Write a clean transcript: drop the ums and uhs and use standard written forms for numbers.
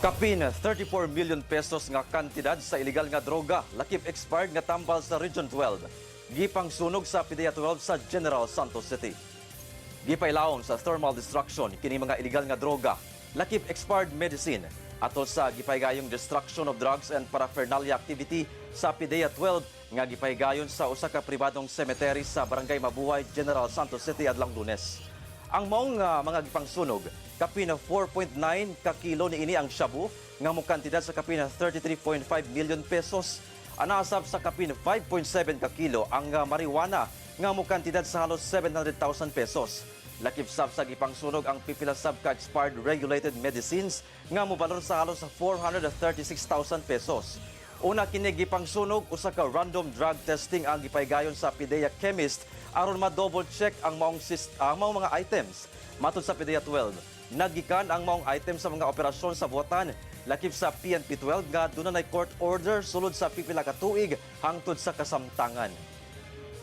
Kapin 34 million pesos nga kantidad sa illegal nga droga lakip expired nga tambal sa Region 12. Gipang sunog sa PDEA 12 sa General Santos City. Gipailawom sa thermal destruction kini mga illegal nga droga lakip expired medicine atol sa gipaygayong destruction of drugs and paraphernalia activity sa PDEA 12 nga gipaygayon sa usa ka pribadong cemetery sa Barangay Mabuhay, General Santos City adlong Lunes. Ang maong mga gipangsunog, kapin 4.9 ka kilo niini ang shabu nga mo kantidad sa kapin 33.5 million pesos. Anasab sa kapin 5.7 ka kilo ang marijuana nga mo kantidad sa halos 700,000 pesos. Lakip sab sa gipangsunog ang pipila sab ka expired regulated medicines nga mobalor sa halos 436,000 pesos. Una kini gipangsunog, usa ka random drug testing ang gipaygayon sa PDEA chemist aron ma-double check ang maong mga items. Matod sa PDEA 12, nagikan ang maong item sa mga operasyon sa buhatan lakip sa PNP 12 nga duna nay court order sulod sa pipila ka tuig hangtod sa kasamtangan.